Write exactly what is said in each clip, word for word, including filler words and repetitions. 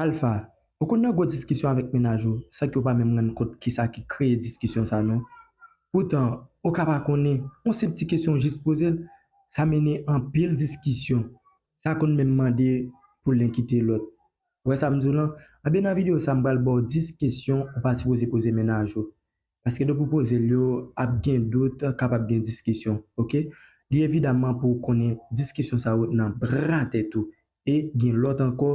Alpha, ou konn nan gwo diskisyon avèk mennaj ou san ke w pa menm rann kont kisa ki kreye diskisyon sa non. Poutan, ou ka pa konnen, yon senp ti kesyon w jis poze l, sa mennen anpil diskisyon. Sa konn menm mande pou len kite lòt. Ou wè sa m di w lan? Anben nan videyo sa m pral ba w dis kesyon ou pa sipoze poze mennaj ou. Paske depi w poze l yo, ap gen dout, kapab gen diskisyon, oke? Li evidaman pou w konnen diskisyon sa yo nan bra tèt ou. E gen lòt ankò,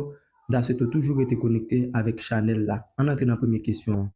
m ta swete w toujou rete konekte avèk chanèl la. Ann antre nan premye kesyon an.